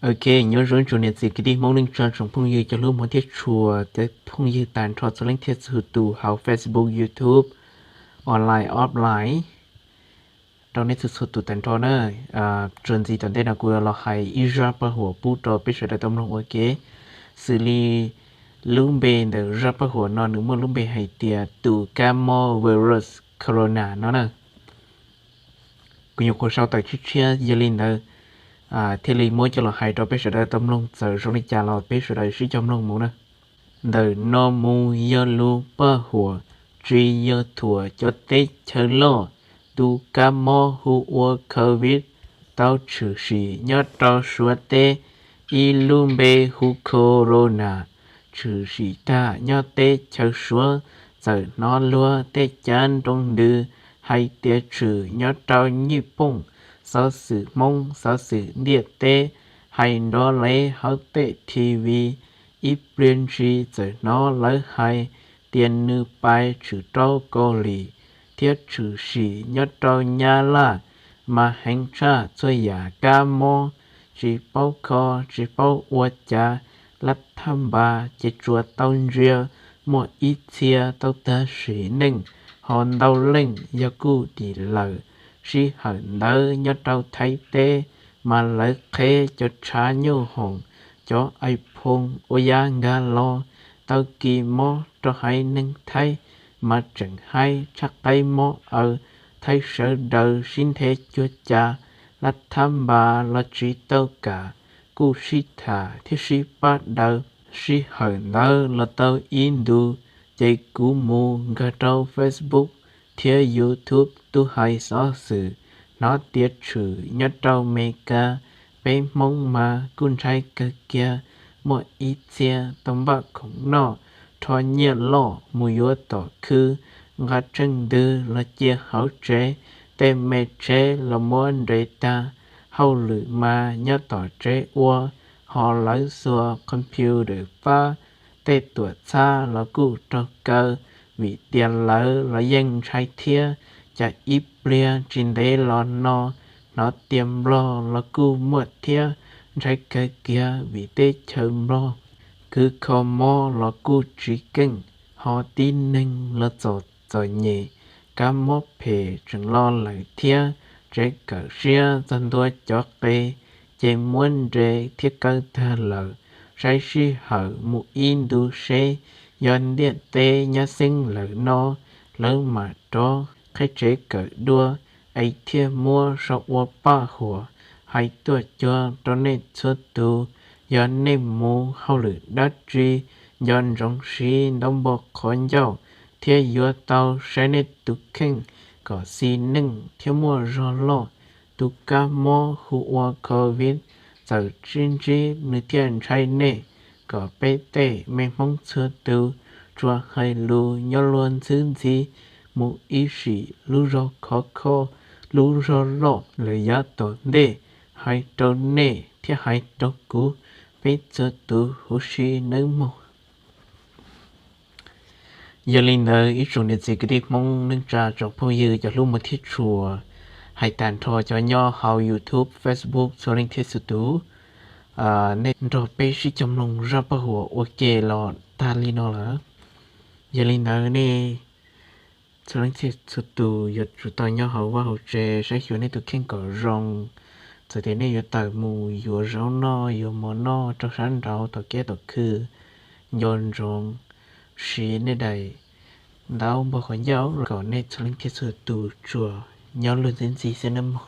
Ok, nyob zoo tsoom niam txiv kwv tij Hmoob neej tsa tsoom phooj ywg cov hlub muaj thiab tshua, cov phooj ywg tag nrho txhua leej thiab txhua tus hauv Facebook, YouTube, online, offline. Rau nej txhua txhua tus tag nrho na, txuas ntxiv tom ntej no kuv los hais ib zaj paj huam pub rau peb sawv daws tau mloog ua ke, xws li lub npe ntawm zaj paj huam no nws muaj lub npe hais tias tus kab mob virus corona no na. Kuv nyuam qhuav sau tawm tshiab tshiab, yog li ntawd thiaj li muab coj los hais rau peb sawv daws tau mloog, txawm zoo li cas los peb sawv daws sib cog mloog mus na. Ntawm no mus yog lub paj huam tsis yog thuam cov teb chaws loj. Tus kab mob hu ua covid tau tshwm sim nyob rau Suav teb, ib lub npe hu corona, tshwm sim tag nyob teb chaws Suav. Txawm hnov luag tej cav nroo ntws hais tias tshwm nyob rau Nyij Pooj. Xov xwm Hmoob, xov xwm ntiaj teb hais nrov lev hauv tej T V. Ib pliag ntsis txawm hnov lawv hais tias nws pais tshwm rau Kaus Lim thiab tshwm sim nyob rau Nyab Laj. Mas heev tshaj txhua yam kab mob, tsis paub kho tsis paub ua cas, lab thab npas ces tsuas tau ntsia. Muaj ib txhia tau tag sim neej, ho ntau leej yog kuj dim lawm. Sij hawm ntawd nyob rau Thaib teb, mas lawv qheb cov tshav nyuj hoom, cov iPhone ua yaj nkag los. Tau kis mob rau haiv neeg Thaib, mas tseem haib tshaj qaib mob aws. Thaib sawv daws sib nthe cuag cas, lab thab npas los tsis tau kam, kuj sib tham thiab sib pab daws. Sij hawm ntawd los tau ib ntus, ces kuv mus nkag rau Facebook thiab YouTube tub hais xov xwm, hnov tias tshwm nyob rau Mes Kas. Peb Hmoob mas kuj ntshai kawg kiag, muaj ib txhia tau npaj khoom noj, rho nyiaj loj mus yuav tom khw, nqa tsheej ntws los cia hauv tsev. Tej me tsheb los muab nres tag, hauj lwm mas nyob tom tsev ua, ho lawv xuas computer pab. Tej tuam txhab los kuj raug kaw, vim tias lawv los yeej ntshai thiab. Cas ib pliag tsis ntev los no, hnov tias Nplog los kuj muaj thiab. Ntshai kawg kiag vim teb chaws Nplog, khwv kho mob los kuj tsis keej, ho tib neeg los txom txom nyem, kab mob phem tseem los lawm thiab. Tsev kawm siab txog ntua cov qe, ces muab nres thiab kaw tag lawm. Saib sij hawm mus ib ntus seb, yog ntiaj teb nyab xeeb lawm no, lawv mam rov qheb tsev kawm dua, es thiaj muab sau ua paj huam hais tuaj cuag rau nej txhua tus. Yog nej mus hauj lwm dab tsi, nco ntsoov siv ntau npog qhov ncauj thiab yuav tau saib nej tus kheej kom xis neej thiab muaj zog loj. Tus kab mob hu ua covid, txawm sib ntsib nws thiaj ntshai nej, kom peb tej me Hmoob txhua tus tsuas hais lus nyob luag ntxhwb ntxhi mus ib sim. Lub zog khov kho, lub zog loj lawm yav tom ntej, hais rau nej thiab hais rau kuv, peb txhua tus huv si nawb mog. Yog li ntawd ib tsoom niam txiv kwv tij Hmoob neej tsa tsoom phooj ywg cov hlub muaj thiab tshua, hais tag nrho cov nyob hauv YouTube, Facebook txhua leej thiab txhua tus, nej nrog peb sib cog mloog zaj paj huam ua ke los tag li no lawm. Yog li ntawd nej txhua leej thiab txhua tus yuav tsum tau nyob hauv vaj hauv tsev saib xyuas nej tus kheej kom zoo. Txawm tias nej yuav tawm mus yuav zaub noj yuav mov noj rau sab nraud tom kiab tom khw, nco ntsoov siv nej daim ntaub npog qhov ncauj kom nej txhua leej thiab txhua tus tsuas nyob luag ntxhi ntxhi xwb nawb mog.